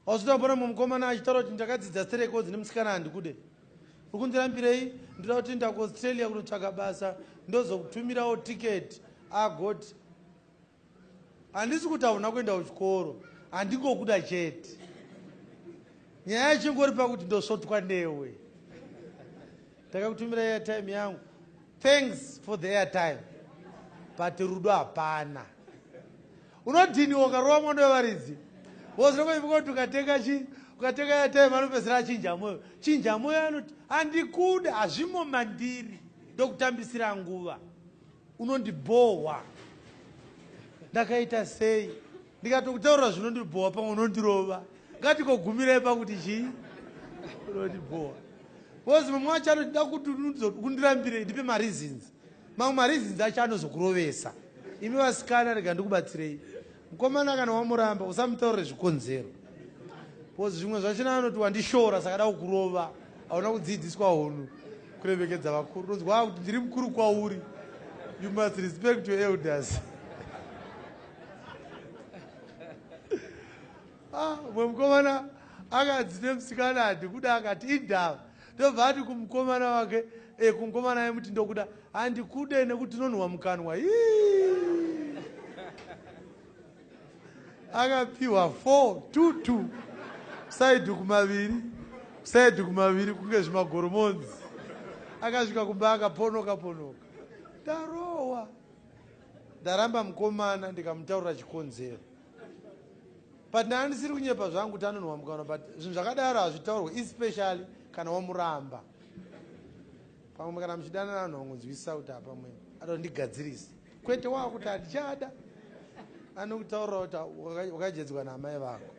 Wazotambona mumwe mukomana achitaura kuti ndakadzidza stereki nemusikana handikude. Uri kundirambirei? Ndoda kuti nda kuAustralia kunotsvaga basa ndozokutumirawo ticket. Agoti handisi kuti hauna kuenda kuchikoro, handingokuda chete. Nyaya yachingori pakuti ndosvotwa newe. Ndakakutumira airtime yangu. Thanks for the airtime. But rudo hapana. Unodhiniwa ukarova mwana wevaridzi. Wozinokuivuka kuti ukatenga chi ukatenga airtime anopedzisira achinja moyo. Chinja moyo anoti handikude hazvimo mandiri ndokutambisira nguva. Unondibhohwa. Ndakaita sei? Ndikatokutaurira zvinondibhohwa pamwe unondirova. Ngatikogumirai pakuti chii? Unondibhohwa. Because mumwe wacho anoti da kuti undirambire ndipe mareasons. Mamwe mareasons acho anozokurovesa. Imi vasikana rega ndikubatsirei. Mukomana kana wamuramba usamutaurire zvikonzero. Because zvimwe zvachona anoti wandishora saka da kukurova. Hauna kudzidziswa hunhu kuremekedza vakuru. Unonzwa kuti ndiri mukuru kwauri. You must respect your elders. Ah, mumwe mukomana akanzi nemusikana handikuda akati indava ndobva ati kumukomana wake e, kumukomana aimuti ndokuda handikude nekuti unonhuwa mukanwa. Akapiwa 4 2 2 saidhi kumaviri saidhi kumaviri kunge zvimagoromonzi. Akasvika kumba akaponoka ponoka. Ndarohwa ndaramba mukomana ndikamutaurira chikonzero. But ndanga ndisiri kunyepa zvangu kuti anonhuwa mukanwa, but zvinhu zvakadaro hazvitaurwe, especially kana wamuramba. Pamwe kana muchidanana vanhu vangonzwisisa kuti apa mwe atondigadzirisa. Kwete wakuti handichada, anokutaurira kuti wakajedzwa naamai vako.